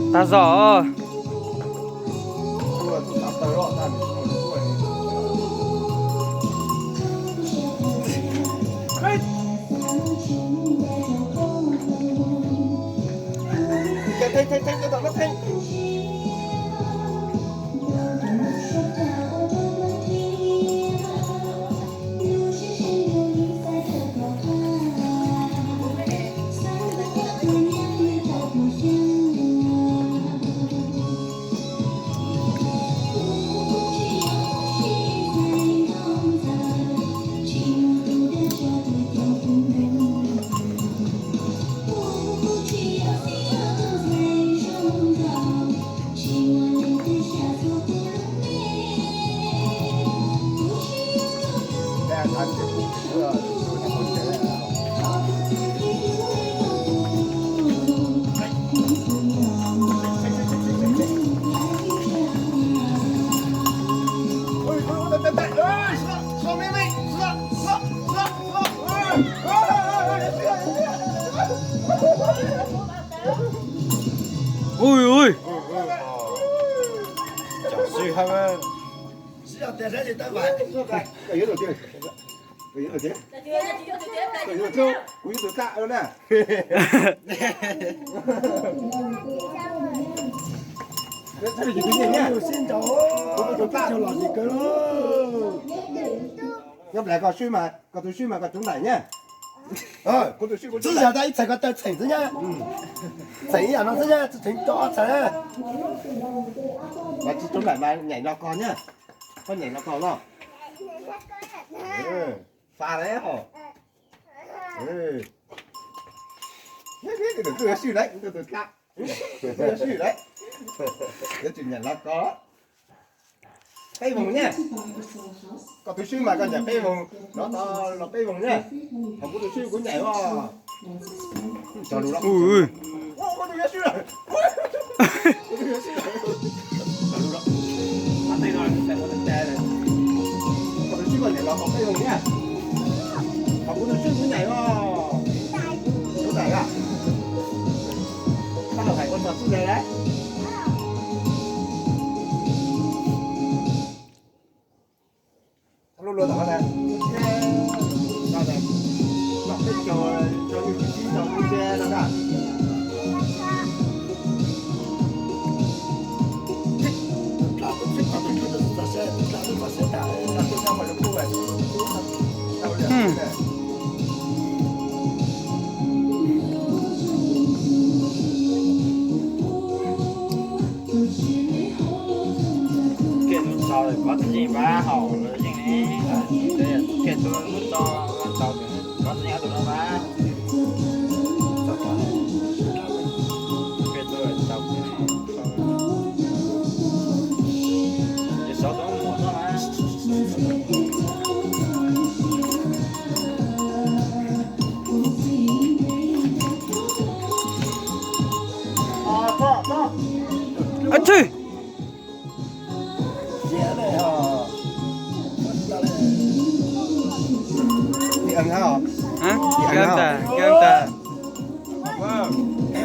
Tag zog. Ui ui. Kuv yuav tus tag na. Nyob nplais koj swb mas, koj tus swb mas koj cov ntaim nyab. Kuv tus swb kuv cov ntaim. Ib txhais koj taw txheem xwb nyab. Txheem ib yam no xwb nyab, txheem cov ob txhais. Mas tsis cov ntaim mas nyaim no koj nyab. Koj nyaim no koj los. Fa le hos. Tus twg yuav swb lawm, tus twg tag. Tus twg yuav swb lawm. Yuav tsum nyaim los koj. Peb voos nyab. Koj tus swb mas koj nyaim peb voos, no tau los peb voos nyab. Thaum kuv tus swb kuv nyaim os. Ui. Koj tus swb koj nyaim los koj peb voos nyab. Thaum kuv tus swb kuv nyaim os. Kuv nyaim a. Koj los hais koj txog xwb ntag lauj. Lub luag tom no, no peb caug, caug yug tsib caug lub tsev no na. Kiag tus txaus kov txiv yeej pab haum los yeej kiag tus lub txo txaus kov txiv yeej tus no pab. Kiag tus txaus ces xov tus muam no mas. Ua tshwj.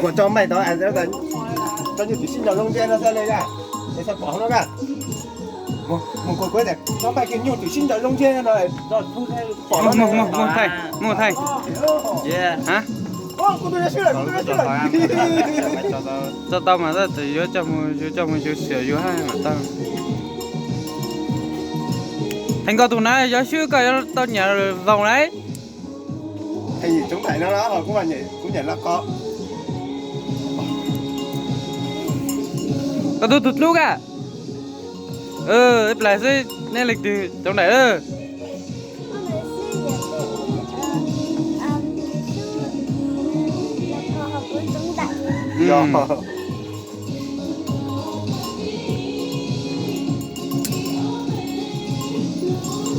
Kuv tso maij tod, tso nyuj twm sib nraus zoo ntsia no xwb li a. Es xav pom no a. Mus kuv kuv tso maij kiag nyuj twm sib nraus zoo ntsia no. Muaj thaij, muaj thaij. Tso tau mas yuav coj mus, yuav coj mus yug xiam yug hab mas tau. Theej koj tus na, yog swb koj yuav tau nyiam voos lauj. Kuv nyiam los koj. Koj tus tus dlub a. Ib plag xwb neb leej twg cov nraim.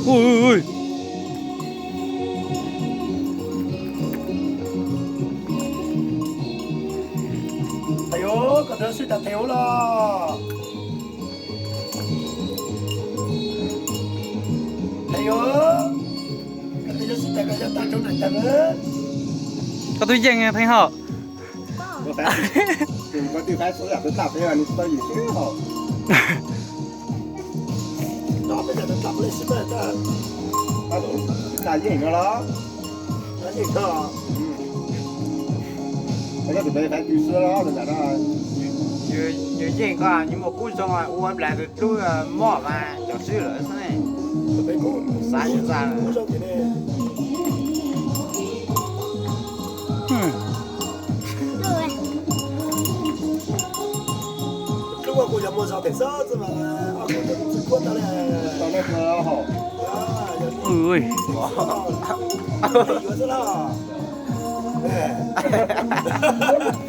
Ui, ui, ui. Thais yuav, koj twb sib tag thais ua los. Thais yuav, koj twb sib tag koj yuav tag rau nram tag. Koj twb yeej Theej Hawj. Koj twb faib xwb, koj twb tag peb, nws tsis tau yim xwb os. Tsis tag yeej no los? Tsis tag yeej no. Koj tus peb faib twg xwb los, yus yeej koj, nws muaj kub zoo ua nplas tus dub moj mas cov swb lawm xwb ne. Xav yus txaj. Lub ua kuv yog muag zog pem xwb mas, kuv tsis kuaj tau li. Yuav xwb los.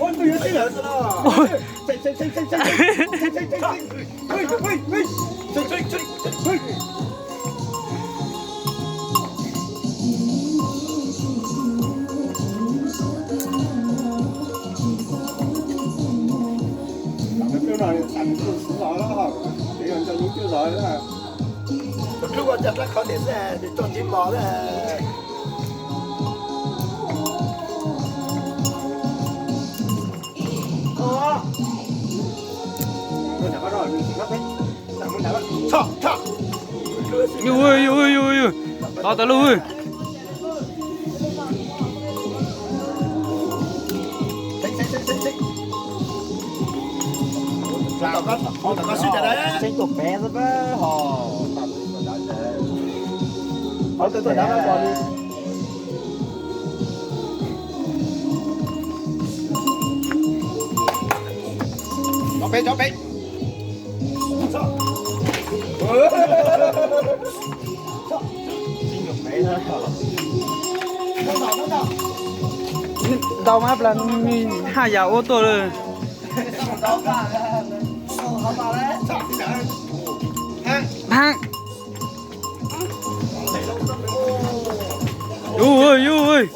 Ua tus yuav tib lawm xwb los. Tus hlub ua cov rab khov tiam xwb, nws tso tsis mos na. Yus, yus, yus, yus, tod tas lub. Tseeb tuaj pem xwb pab ho. Cov pem, cov pem. Ntau mas plas nws haj yam ua tuaj lawm. Pheej. Yus, yus.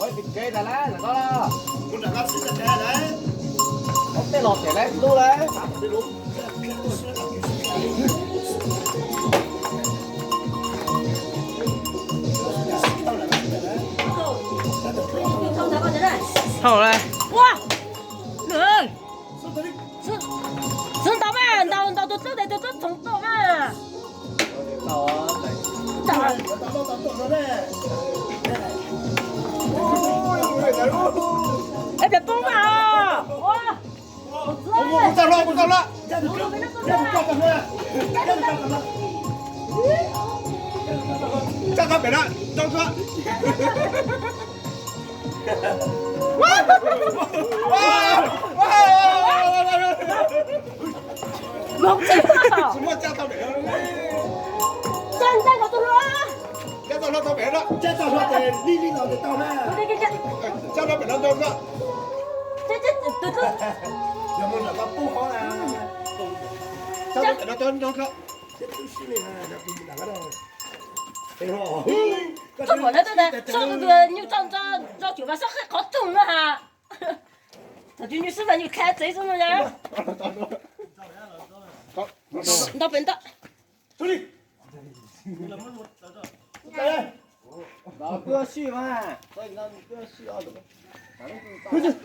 Thauj lawm. Ua, xwb ntaus mas, ntaus, ntaus tus txwb tes tus txwb txhoov tau mas. Eb, poob mas. Ua. Tsis muaj caj tau pem no. Caj, caj kom tus hluas. Caj tau hluas tau pem no. Caj tau hluas ces li li los ces tau na. Caj tau pem no ntau hluas. Yog mus nram koj pub hov na. Caj tau pem no ntau hluas. Txoj pom dab tub tas, soj tus nyuj tso ntso, ntso cuam mas soj qhov rooj no ha. Thaum twg nyuj swb mas nyuj qhia txev xwb no na. Ntau pem ntau.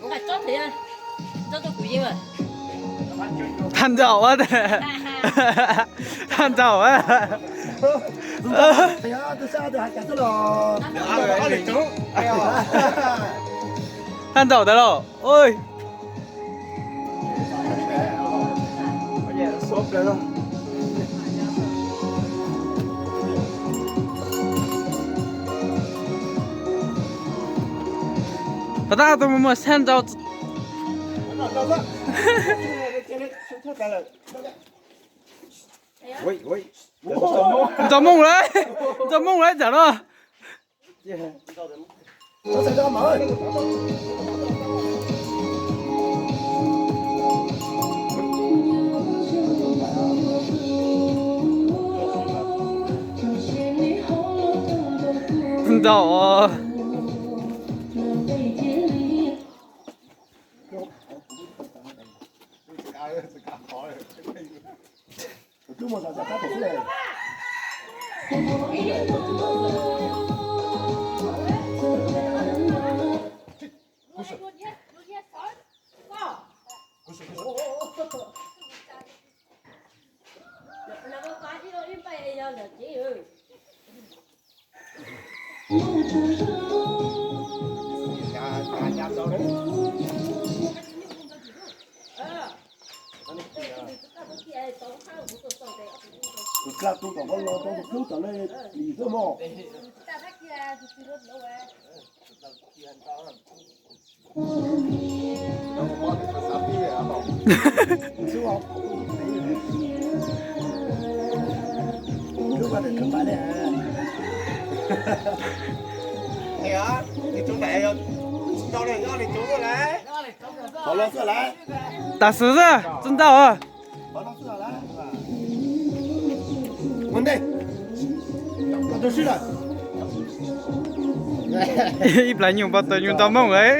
Nqa tsob thiab, tsob tuaj kuv yeej mas. Thaj ntaum a, thaj ntaum a. Thaj ntaum tas los. Oj. Tab tab tus muaj muaj sab ntau. Ntxaus mooj lawm, ntxaus mooj lawm tsam no. Ntau. Tus dlaj tu tom qab los rau tus hlub tom lej plis xwb mog. Tam sim xwb tsis ntau. Ib plag nyuj npau taws nyuj nto mooj lawm.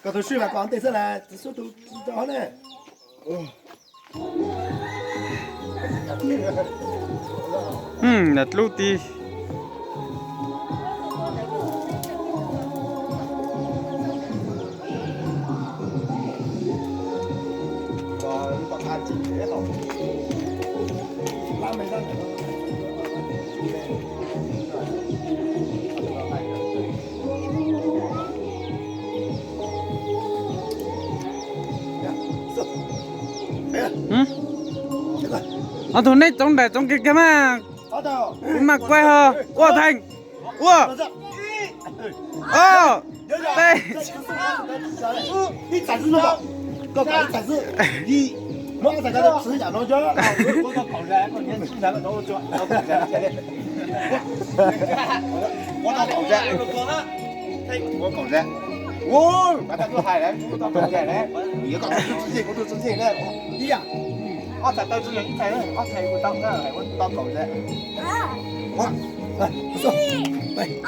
Koj tus swb mas koj ntej xwb las, txiv xub tus tsis tau ne. Nas dlub ti. Ob tug nej tsoov nraim tsoov kiag kiag mas, kuv mas kuaj ho. Ua theej, ua, ob, peb.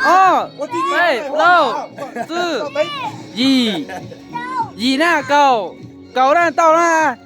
Ob, peb, plaub, tsib, yim, yim na kaum, kaum na tau na.